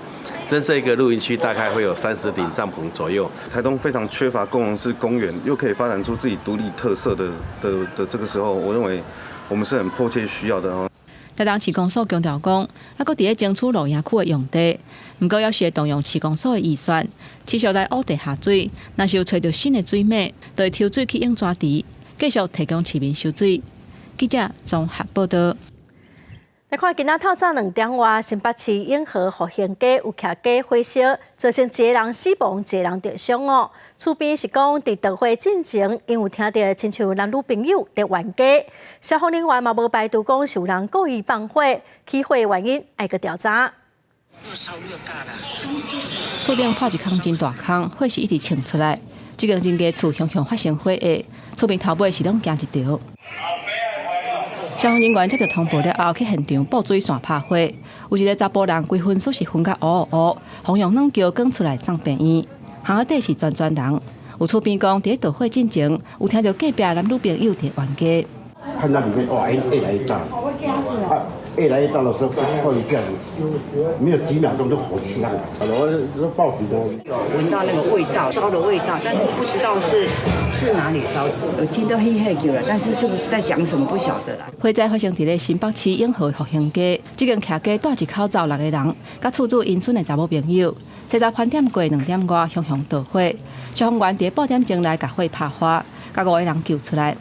Speaker 11: 增設一個露營區大概會有30頂帳篷左右。
Speaker 23: 台東非常缺乏共融式公園，又可以發展出自己獨立特色的這個時候，我認為我們是很迫切需要的哦。
Speaker 18: 台東市公所強調講，猶閣佇咧爭取露營區的用地，毋過猶是會動用市公所的預算，持續來挖地下水。若是有揣著新的水馬，就會抽水去湧泉池，繼續提供市民收水。記者綜合報道。
Speaker 1: 來看今仔透早2點外，新北市永和復興街有徛家火燒，造成一个人死亡，一个人著傷哦。厝邊是講，佇著火進前，𪜶有聽著親像男女朋友佇冤家，消防人員嘛無排除講是有人故意放火，起火原因愛閣調查。
Speaker 18: 厝頂破一空真大空，火勢一直衝出來，這間人家厝雄雄發生火災，厝邊頭尾是攏驚一著。消防人員接著通報了後，去現場布水線拍火。有一个查埔人規身煞是熏甲烏烏，予用軟轎扛出來送病院。巷仔底是全全人，有厝邊講，佇咧著火進前，有聽著隔壁男女朋友佇冤家。
Speaker 24: 看到裡面哇，煙越來越大，啊，越來越大的時候，過一下子，沒有幾秒鐘就火起來了，我報警的。
Speaker 25: 有聞到那個味道，燒的味道，但是不知道是哪裡燒。有聽到嘿嘿叫了，但是是不是在講什麼不曉得啦。
Speaker 18: 火災發生佇咧新北市永和復興街，這間徛家蹛一口走六個人，佮厝主𪜶孫的查某朋友。初十盤點過2點外，熊熊著火，消防員佇半點鐘內共火拍花，共五個人救出來。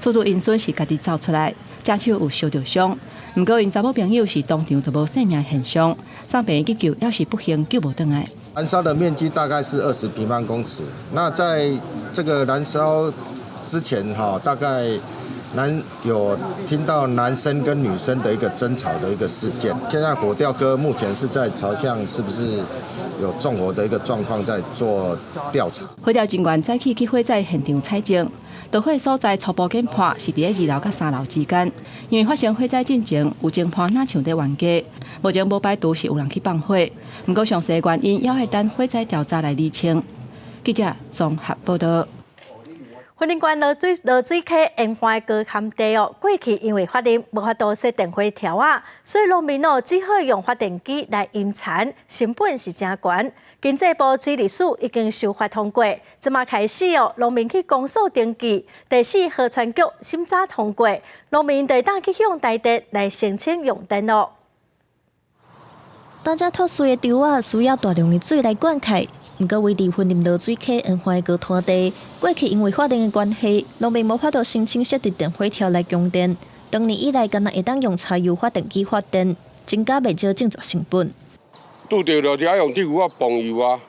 Speaker 18: 厝主𪜶孫是家己走出來，正手有燒著傷，毋過𪜶查某朋友是當場就無性命現象，送病院急救，猶是不幸救無轉來。
Speaker 27: 燃燒的面積大概是20平方公尺。那在這個燃燒之前，哈，大概有聽到男生跟女生的一個爭吵的一個事件。現在火調科目前是在朝向是不是有縱火的一個狀況在做調查。
Speaker 18: 火調人員早起去火災現場採證。著火所在初步研判是佇咧2樓佮3樓之間，因為發生火災進前有偵破若像佇冤家，目前無排除是有人去放火，毋過詳細原因猶愛等火災調查來釐清。記者綜合報道。
Speaker 1: 雲林縣濁水溪沿岸的高坎地哦，過去因為發電無法度設電火條仔，所以農民哦只好用發電機來陰田，成本是誠懸。經濟部水利署已經修法通過，這馬開始哦，農民去公所登記，第四河川局審查通過，農民就會當去向台電來申請用電咯。
Speaker 7: 大家透水的池仔需要大量的水來灌溉，毋過位佇雲林濁水溪沿岸的高灘地，過去因為發電的關係，農民無法度申請設置電火條來供電。長年以來，干焦會當用柴油發電機發電，增加袂少種植成本。
Speaker 12: 拄著就是愛用鐵牛仔泵油啊，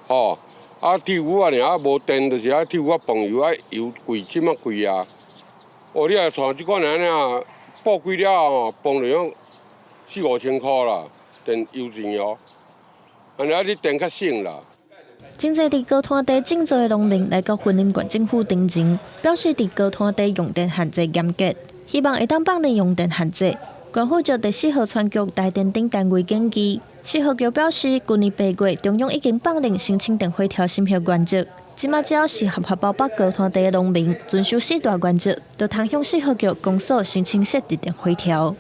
Speaker 12: 吼，啊鐵牛仔爾啊無電，就是愛鐵牛仔泵油，啊油貴，這馬貴啊。哦，你若像這款按呢啊，報幾了後吼，泵落去四五千箍啦，電油錢哦。按呢啊，你電較省啦。
Speaker 7: 真濟佇高灘地種植的農民來到雲林縣政府陳情，表示佇高灘地用電限制嚴格，希望會當放寬用電限制。縣府就第四河川局、台電等單位建議，四河局表示，舊年8月中央已經放寬申請電火條審核原則，這馬只要是合法包北高灘地的農民，遵守四大原則，就通向四河局公所申請設置電火條。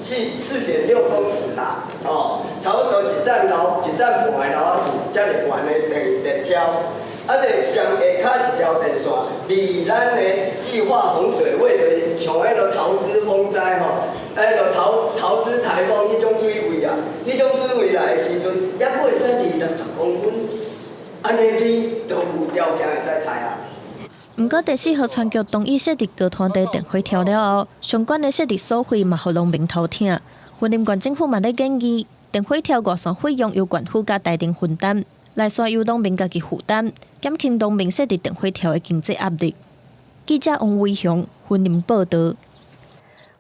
Speaker 13: 4.6公尺啦，哦，差不多一層樓一層半的樓仔厝，遮爾懸的電電條，啊，就上下跤一條電線，離咱的計劃洪水位的像彼个桃芝風災吼，彼个桃芝颱風彼種水位啊，彼種水位來的時陣，猶閣會使20、60公分，按呢你就有條件會使採啊。
Speaker 7: 毋過，第四河川局同意設置高灘地電火條了後，相關的設置所費嘛，予農民頭疼。雲林縣政府嘛咧建議，電火條外線費用由縣府佮台電分擔，內線由農民家己負擔，減輕農民設置電火條的經濟壓力。記者王維雄雲林報導。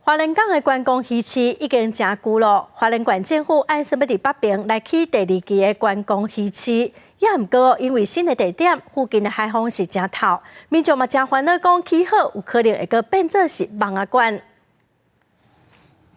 Speaker 1: 花蓮港的觀光魚市已經誠舊囉，花蓮縣政府按算欲佇北爿來起第二期的觀光魚市，也毋過因為新的地點附近的海風是誠透，民眾嘛誠煩惱，講起好有可能會閣變做是蠓仔館。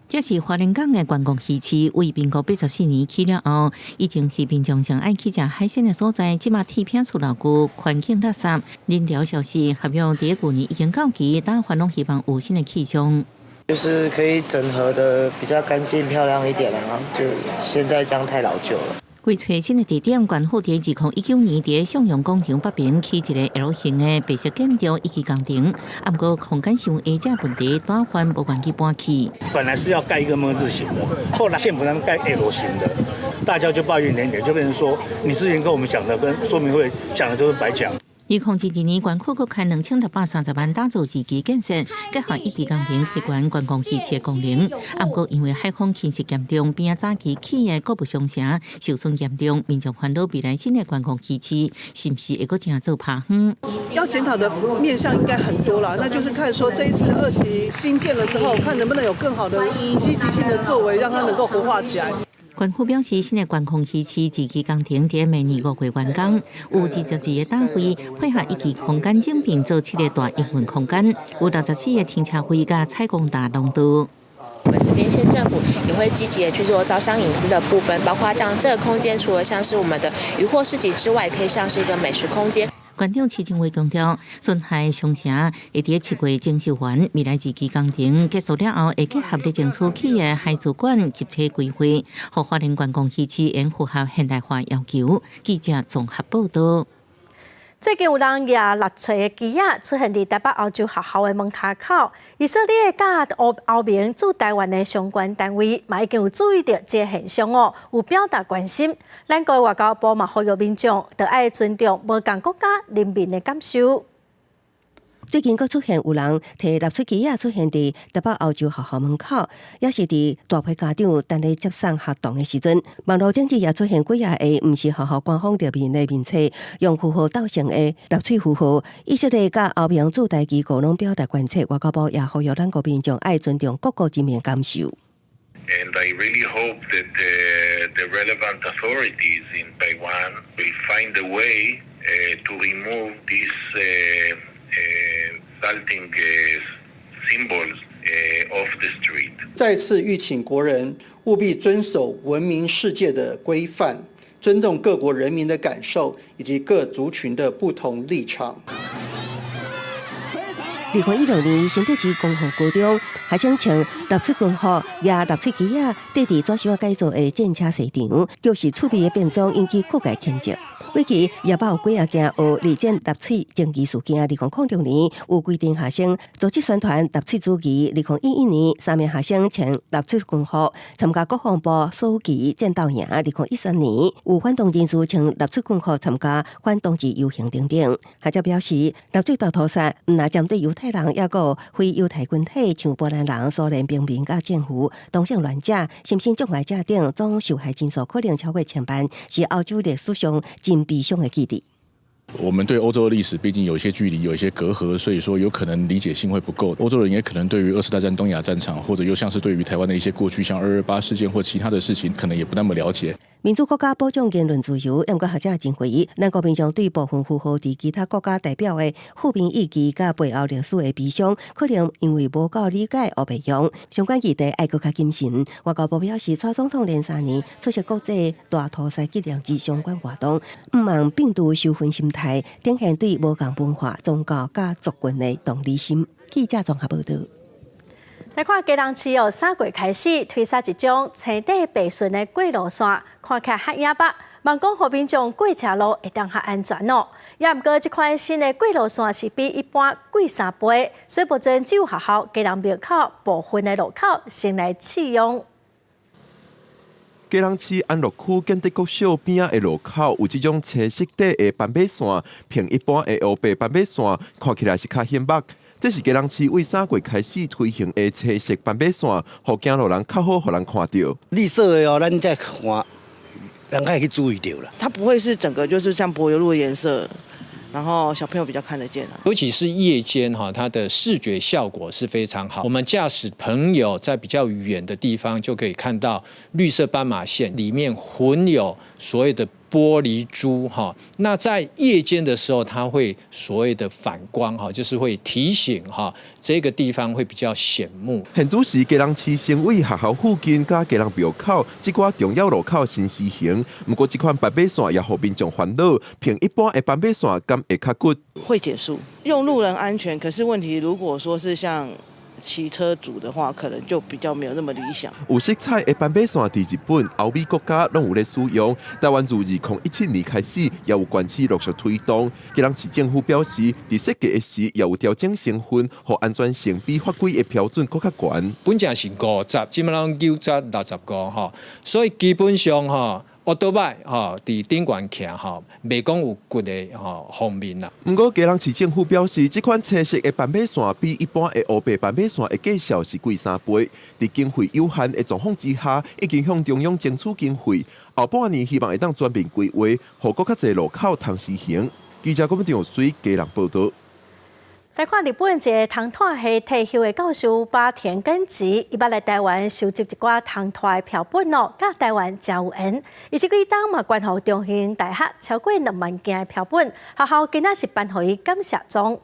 Speaker 15: 這是花蓮港的觀光魚市，為民國84年起了後，以前是民眾上愛去食海鮮的所在，這馬鐵片厝老舊，環境垃圾。人潮消失，合約佇舊年已經到期，但還攏希望有新的氣象。
Speaker 14: 就是可以整合的比較乾淨漂亮一點啦，就現在這樣太老舊了。
Speaker 15: 為揣新的地點，縣府佇2019年佇向陽廣場北爿起一个 L 型的白色建築一期工程，啊，毋過空間傷狹窄問題，大環無願意搬去。
Speaker 16: 本來是要蓋一個 ㄇ 字形的，後來縣府他們蓋 L 型的，大家就抱怨連連，就變成說你之前跟我們講的跟說明會講的都是白講。
Speaker 15: 2022年，縣府閣開2630萬打造二期建設，結合一期工程提懸觀光魚市功能。啊，毋過因為海風侵蝕嚴重，邊仔早期起的古物商城受損嚴重，民眾煩惱未來新的觀光魚市是毋是會閣成做拋荒？
Speaker 17: 要檢討的面向應該很多啦，那就是看說這一次二期新建了之後，看能不能有更好的積極性的作為，讓它能夠活化起來。
Speaker 15: 縣府表示，新的觀光魚市二期工程佇明年5月完工，有22個檔位，配合一期空間整併做七個大營運空間，有64個停車位佮採光大廊道。
Speaker 26: 我們這邊縣政府也會積極的去做招商引資的部分，包括像這個空間，除了像是我們的漁貨市集之外，可以像是一個美食空間。
Speaker 15: 縣長施政偉強調，巡海商城會佇7月徵收完，未來二期工程結束了後，會結合咧爭取起的海事館集體規劃，予花蓮觀光魚市會符合現代化要求。記者綜合報導。
Speaker 1: 最近有人舉納粹的旗仔出現佇台北歐洲學校的門跤口，以色列佮歐歐盟駐台灣的相關單位嘛已經有注意著這个現象哦，有表達關心。咱國外交部嘛呼籲民眾，著愛尊重無仝國家人民的感受。
Speaker 28: 最近閣出現有人提納粹旗仔出現佇台北歐洲學校門口，也是佇大批家長等咧接送學童的時陣，網路頂頭也出現幾仔个毋是學校官方列面的面冊，用符號鬥成的納粹符號。以色列佮歐盟駐台機構攏表達關切，外交部也呼籲咱國民眾愛尊重各國人民感受。
Speaker 29: And I really hope that the relevant authorities in Taiwan will find a way to remove these insulting symbols off the street.
Speaker 30: 再次籲請國人務必遵守文明世界的規範，尊重各國人民的感受以及各族群的不同立場。
Speaker 28: 2016年，新竹市光復高中學生穿納粹軍服、舉納粹旗仔，綴佇紙箱仔改造的戰車賽場，就是趣味的變裝，引起各界譴責。過去也捌有幾仔件學二戰納粹爭議事件。2006年有規陣學生組織宣傳納粹主義。2011年三名學生穿納粹軍服參加國防部暑期戰鬥營。2013年有反同人士穿納粹軍服參加反同志遊行等等。學者表示，納粹大屠殺毋但針對猶太人，抑閣有非猶太群體，像波蘭人、蘇聯平民佮戰俘、同性戀者、身心障礙者等，總受害人數可能超過千萬，是歐洲歷史上真悲傷的記憶。
Speaker 2: 我們對歐洲的歷史畢竟有一些距離，有一些隔閡，所以說有可能理解性會不夠。歐洲人也可能對於二次大戰東亞戰場，或者又像是對於台灣的一些過去，像228事件或其他的事情，可能也不那麼了解。
Speaker 28: 民主國家保障言論自由，毋過學者真懷疑，咱國民眾對部分符號佇其他國家代表的負面意義佮背後歷史的悲傷，可能因為無夠理解而袂用。相關議題愛閣較謹慎。外交部表示，蔡總統連三年出席國際大屠殺紀念日相關活動，毋望摒除仇恨心態，展現對無仝文化、宗教佮族群的同理心。記者綜合報導。
Speaker 1: 來看基隆市哦，3月開始推銷一種青底白順的過路線，看起來較野百，望講予民眾過車路會當較安全哦。也毋過，這款新的過路線是比一般貴三倍，所以目前只有學校、基隆廟口部分的路口先來試用。
Speaker 3: 基隆市安樂區建德國小邊仔的路口有這種青色底的斑馬線，比一般的烏白斑馬線看起來是較顯目。這是基隆市為3月開始推行的青色斑馬線，予行路人較好，予人看著。
Speaker 4: 綠色的哦，咱再看，人較會去注意著啦。
Speaker 5: 它不會是整個就是像柏油路的顏色，然後小朋友比較看得見。
Speaker 6: 尤其是夜間哈，它的視覺效果是非常好。我們駕駛朋友在比較遠的地方就可以看到綠色斑馬線裡面混有所謂的玻璃珠哈。那在夜間的時候，它會所謂的反光哈，就是會提醒哈，這個地方會比較顯目。
Speaker 3: 現主時基隆市先為學校附近佮基隆廟口這寡重要路口先試行，毋過這款斑馬線也予民眾煩惱，比一般的斑馬線敢會較骨？
Speaker 5: 會減速，用路人安全。可是問題，如果說是像騎車族的話，可能就比較沒有那麼理想。
Speaker 3: 有色彩的斑馬線佇日本、歐美國家攏有咧使用。台灣自2017年開始，也有縣市陸續推動。基隆市政府表示，佇設計的時也有調整成分，予安全性比法規的標準閣較懸。
Speaker 6: 本來是50，這擺攏90、65吼，所以基本上吼。烏多擺吼，佇頂懸徛吼，袂講有骨的吼方面啦。
Speaker 3: 毋過，基隆市政府表示，這款青色的斑馬線比一般的烏白斑馬線的價數是貴三倍。佇經費有限的狀況之下，已經向中央爭取經費，後半年希望會當全面規劃，予閣較濟路口通實行。記者郭文水基隆報導。
Speaker 1: 來看日本一个蟲豸系退休的教授八田根吉，伊捌來台灣收集一寡蟲豸的標本哦，佮台灣誠有緣。伊這幾冬嘛捐予中興大學超過2萬件的標本，學校今仔是頒予伊感謝狀。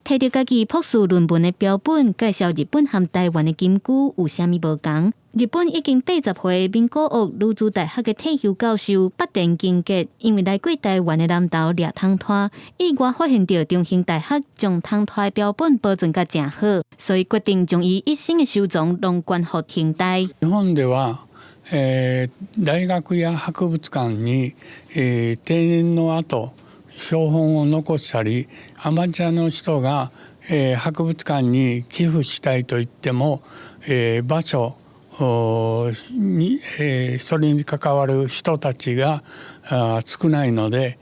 Speaker 8: 提著家己博士論文的標本，介紹日本和台灣的金龜有啥物無仝。日本已經80歲名古屋女子大學的退休教授八田根吉，因為來過台灣的南投掠蟲豸，意外發現著中興大學將蟲豸標本保存甲誠好，所以決定將伊一生的收藏攏捐予興大。
Speaker 19: 日本では、大学や博物館に、定年の後標本を残したり、アマチュアの人が、博物館に寄付したいと言っても、場所に、それに関わる人たちが少ないので、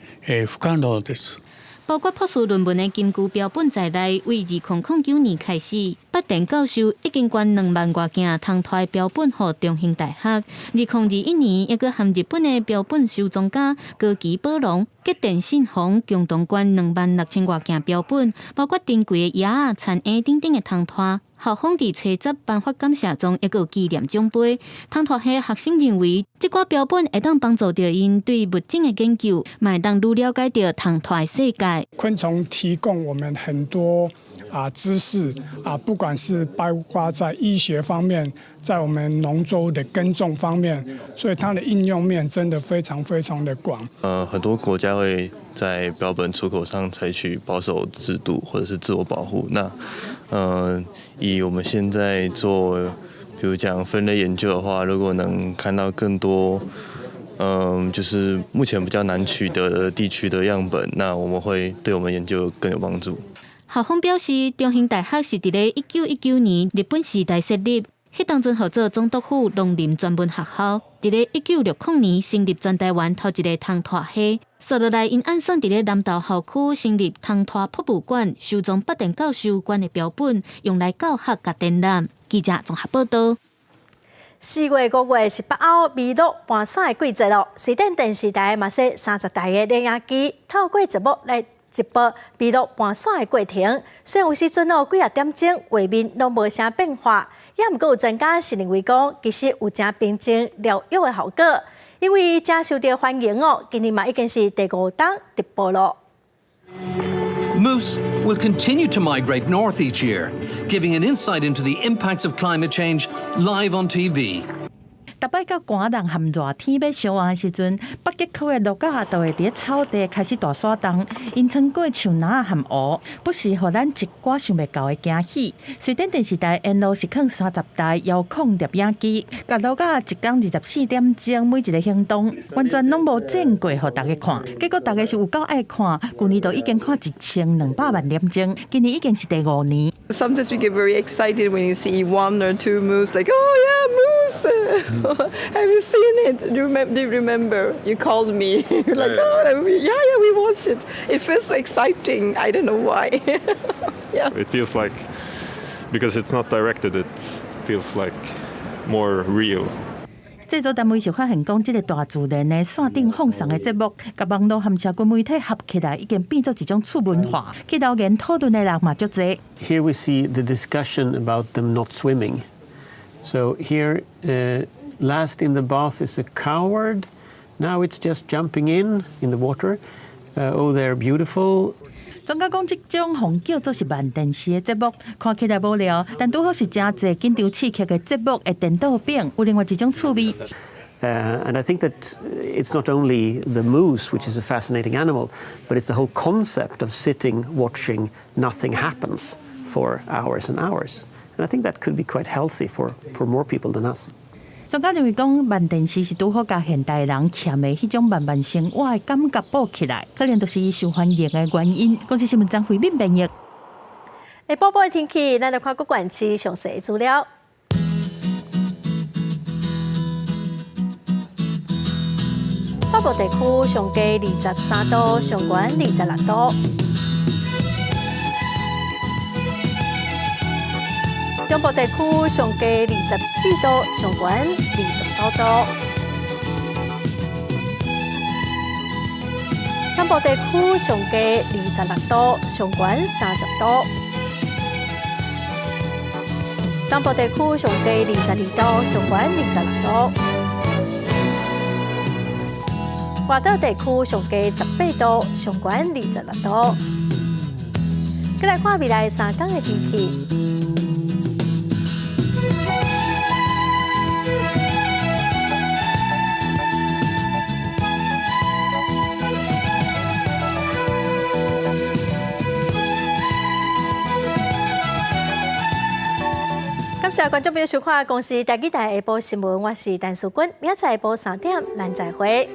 Speaker 19: 不可能です。
Speaker 8: 包括博士論文的金龜標本在內，為2009年開始，八田教授已經捐2萬外件蟲豸標本予中興大學。2021年，猶閣和日本的標本收藏家高木保隆、吉田信宏共同捐2萬6千外件標本，包括珍貴的蛾仔、蠶蠅等等的蟲豸。校方佇初十頒發感謝狀，抑閣有紀念獎杯。蟲豸系學生認為，這寡標本會當幫助著𪜶對物種的研究，嘛會當愈了解著蟲豸的世界。
Speaker 20: 昆蟲提供我們很多知識啊，不管是包括在醫學方面，在我們農作物的耕種方面，所以它的應用面真的非常非常的廣。
Speaker 21: 很多國家會在標本出口上採取保守制度或者是自我保護。那，以我們現在做，比如講分類研究的話，如果能看到更多，就是目前比較難取得的地區的樣本，那我們會對我們研究更有幫助。
Speaker 8: 校方表示，中興大學是佇咧1919年日本時代設立，彼當陣號做總督府農林專門學校。佇咧1960年成立全台灣頭一个銅拖系，紲落來𪜶按算佇咧南投校區成立銅拖博物館，收藏北田教授捐的標本，用來教學佮展覽。記者綜合報道。
Speaker 1: 4月、5月是北歐麋鹿搬徙的季節咯。瑞典電視台嘛設30台的攝影機，透過節目來直播麋鹿搬徙的過程。雖然有時陣哦幾仔點鐘，畫面攏無啥變化，也毋過有專家是認為講，其實有誠平靜療癒的效果。因為誠受著歡迎哦，今年嘛已經是第五冬直播咯。
Speaker 9: Moose will continue to migrate north each year, giving an insight into the impacts of climate change live on TV.
Speaker 10: 逐擺到寒冷和熱天欲相倚的時陣，北極區的駱仔就會佇草地開始大徙動，𪜶穿過樹林和湖，不時予咱一寡想袂到的驚喜。瑞典電視台沿路是囥30台遙控攝影機，共駱仔一工24點鐘每一个行動，完全攏無剪過，予大家看。結果大家是有夠愛看，舊年就已經看1200萬點鐘，今年已經是第五年。
Speaker 11: Sometimes we get very excited when you see one or two moose, like, oh yeah, moose! Have you seen it? Do you remember? You called me. Like, oh, yeah, we watched it. It feels so exciting. I don't know why. Yeah.
Speaker 12: It feels like, because it's not directed, it feels like more real.
Speaker 10: 製作單位是發現講，這个大自然的線頂放送的節目，佮網路和社群媒體合起來，已經變做一種次文化。去留言討論的人嘛足濟。
Speaker 18: Here we see the discussion about them not swimming. So here, last in the bath is a coward. Now it's just jumping in the water. Oh, they're beautiful.
Speaker 10: 專家講，這種予人叫做是慢電視的節目，看起來無聊，但拄好是誠濟緊張刺激的節目的顛倒版，有另外一種趣味。
Speaker 18: And I think that it's not only the moose, which is a fascinating animal, but it's the whole concept of sitting, watching, nothing happens for hours and hours. And I think that could be quite healthy for more people than us.
Speaker 10: 專家認為講，慢電視是拄好共現代人欠的彼種慢慢生活的感覺補起來，可能就是伊受歡迎的原因。公視新聞張惠敏編譯。
Speaker 1: 下晡的天氣，咱來看各縣市詳細資料。北部地區上低23度，上懸26度。中部地區上低24度，上懸29度。南部地區上低26度，上懸30度。東部地區上低22度，上懸26度。外島地區上低18度，上懸26度。閣來看未來3工的天氣。感謝觀眾朋友收看《公視台語台下晡新聞》，我是陳淑君，明仔載下晡3點，咱再會。